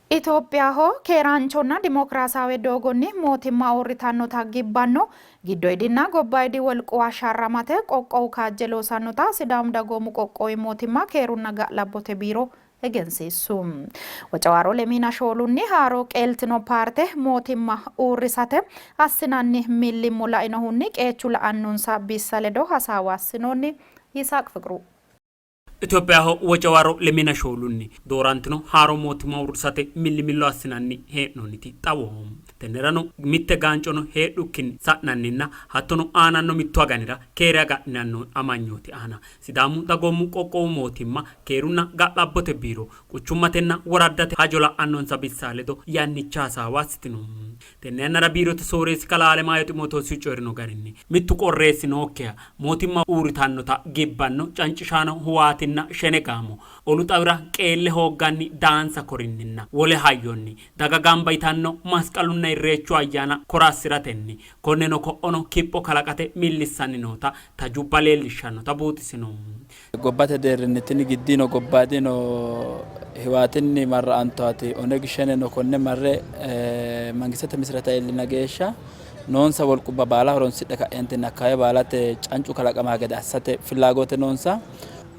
Itophiyaho keeraanchonna dimokiraasaawe doogonni mootimma uurritannota gibbanno giddoydinna gobbaydi wolquwa sharramate qoqqowu kaajje loosannota Sidaamu Dagoomu Qoqqowi Mootimma Keerunna Ga'labbote Biiro egensiissu. Wocawaaro lemiina shoolunni haaro qeeltino paarte mootimma uurrisate assinanni millimmo lainohunni qeechu la'annonsa bissa ledo hasaawa assinoonni. Yisaaq Fiqru. Itophiyaho Wocawaaro lemiina shoolunni doorantino haaro mootimma uurrisate millimillo assinanni hee'noonniti xawoho. Tennerano mitte gaancono heedhukkinni sa'nanninna hattono aananno mittu aganira keere agadhinanni amanyooti aana Sidaamu Dagoomu Qoqqowu Mootimma Keerunna Ga'labbote Biiro quchummatenna woraddate hajo la'annonsa bissa ledo yannicha hasaawa assitino. Tenne yannara biirote sooreessi kalaa Alemaayyo Ximootoosihu coyi'rino garinni, mittu qorreessi nookkiha mootimma uurritannota gibbanno cancishaano Huwaatinna Shene gaamo olu xawira qeelle hoogganni daansa korinninna wole hayyonni daga gamba yitanno Masqalunna Irreechu ayyaana kora assi'ratenni konneno ko'ono kipho kalaqate millissanni noota tajubba leellishshannota buuxisino. Gobbate deerrinni tini giddino gobbaydino Hiwaatinni marra'antoati Oneg Sheneno konne marre mangistete misirata iillina geeshsha noonsa wolqubba baala horonsidhe ka'eentinni akkawaawe baalate cancu kalaqamaa gede assate fillaagoote noonsa.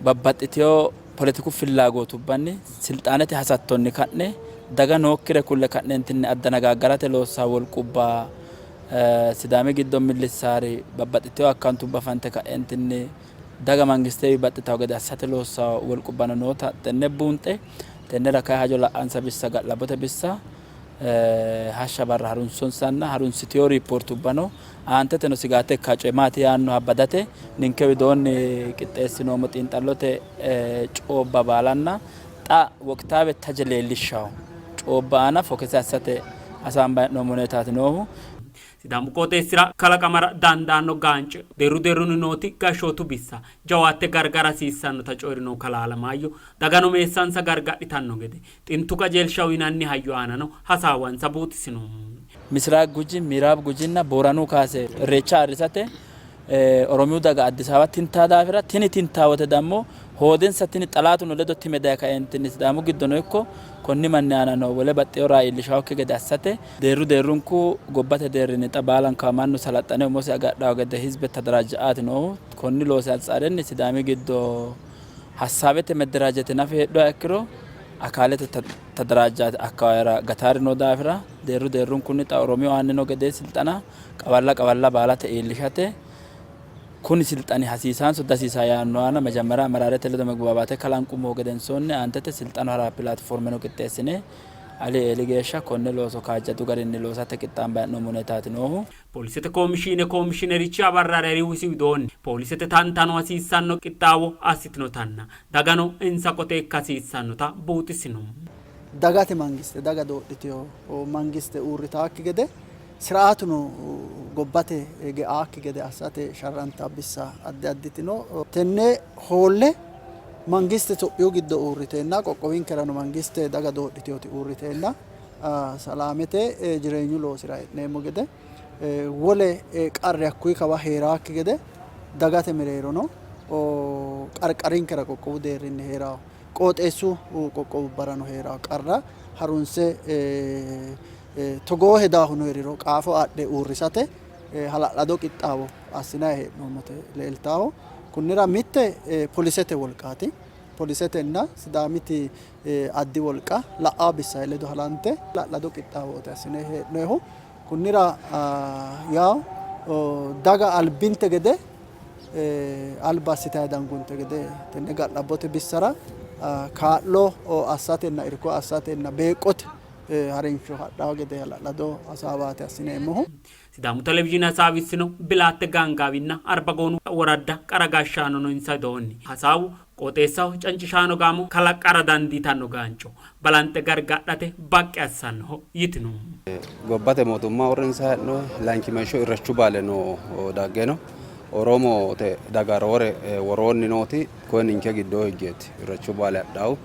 Babbaxxitino poletiku fillagootubbanni silxaanete hasattonni ka'ne daga nookkire kulle ka'neentinni addanagaaggarate loossa wolqubba Sidaami giddo millissaari babbaxxitino akkawuntubba fante ka'eentinni daga mangistewi baxxitanno gede assate loossanno wolqubbano noota tenne buunxe tennera kay hajo la'ansa bissa ga'labbote bissa hashsha barra harunsonsanna harunsitino riippoortubbano aanteteno sigaate ikkanno coyi maati yaannoha badate ninke widoonni qixxeessinoommo xiinxallote coobba baalanna xa woqitaawe taje leellishshanno coobba aana fokese assate hasaambanni hee'noommo huneetaati noohu. Sidaamu qooxeessira kalaqamara dandaanno gaance deerru deerrunni nooti gashshootu bissa jawaatte gargara hasiissannota coyi'rinohu kalaa Alamaayyo, dagano meessansa gargadhitanno gede xintu qajeelsha uynanni hayyo aanano hasaawansa buuxisino. Misiraaq Guji, Miiraab Gujinna Booranu kaase Irreecha ayirrisate Oromiyu daga Addis Ababa tintaa daafira tini tintaa wote dammo hoodensa tini xalaatuno ledo time daye kaeentinni Sidaamu giddono ikko konni manni aanano wole baxxeewo raa iillishawokki gede assate deerru deerrunku gobbate deerrinni xa baalankawa mannu salaxxane umosi agadhawo gede hizbe tadaraajja'aati noohu. Konni loosi antsaarenni Sidaami giddo hassaabete medderaajete nafa heedhuha ikkiro akaalete tadaraajjaate akkawaawera gataari noo daafira deerru deerrunkunni xa Oromiyu aanino gedee silxana qawalla qawalla baalate iillishate Kuni silxani hasiisaanso dihasiisaa yaanno aana mejammera amaraarete ledo megbabaate kalanqummohu gedensoonni aantete silxanu hara pilaatifoormeno qixxeessine ali eeli geeshsha konne looso kaajjadu garinni loosate qixxaambanni hee'noommo huneetaati noohu. Poolisete komishiine komishiinerichi Abarra Rerihu isi widoonni, poolisete tantano hasiissanno qixxaawo assitinotanna dagano insa qote ikka hasiissannota buuxisino. Dagate mangiste daga doodhitino mangiste uurritaakki gede Siraatuno gobbate geaakki gede assate sharrantanno bissa addi additi no. Tenne hoolle mangiste Itophiyu giddo uurriteenna qoqqowinkerano mangiste daga doodhitinoti uurriteenna salaamete jireenyu loosira e'neemmo gede wole qarri hakkuyi kawa hee'raakki gede dagate mereerono qarqarinkera qoqqowu deerrinni hee'rawo qooxeessu qoqqowubbarano hee'rawo qarra harunse Togoo hedaahuno hee'riro qaafo adhe uurrisate hala'lado qixxaawo assinanni hee'noommote leeltanno. Kunnira mitte polisete wolqaati. Polisetenna Sidaamiti addi wolqa la'awo bissanni ledo halante hala'lado qixxaawooti assine hee'noonnihu. Kunnira yawo daga albinte gede alba assitanni dangunte gede tenne ga'labbote bissara kaa'lo assatenna irko assatenna beeqqote harinsho hadhanno gede hala'lado hasaawaati assineemmohu. Sidaamu Televizhiine hasaawissino Bilaatte Gaangaawinna Arbagoonu woradda qara gashshaanono insa widoonni hasaawu qooxeessaho cancishaano gaamo kalaqqara dandiitanno gaanco balanxe gargadhate baqqi assannoho yitino. Gobbate mootumma uurrinsanni hee'noonni. Layinkimeeshsho Irreechu baaleno dagge no. Oromote daga roore woroonni nooti koye ninke giddoo higgeeti Irreechu baale hadhaahu.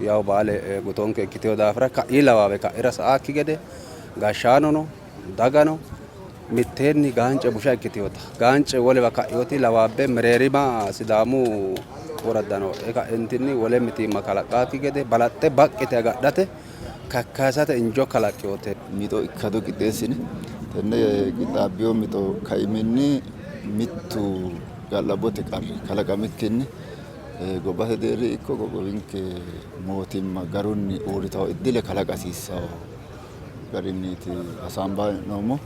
Yawo baale gutonke ikkitino daafira ka'i lawaawe ka'ira sa'aakki gede gashshaanono dagano mitteenni gaance busha ikkitinota gaance wolewa ka'inoti lawaabbe mereerima Sidaamu woraddano e'e ka'entinni wole mitiimma kalaqqaakki gede balaxxe baqqite agadhate Kakkayisate injo kalaqinote. Mixo ikkado qixxeessine tenne qixxaabbino mixo kaiminni mittu ga'labbote qarri kalaqamikkinni gobbate deerri ikko qoqqowinke mootimma garunni uurritawo iddile kalaqa hasiissawo garinniiti hasaambanni hee'noommo.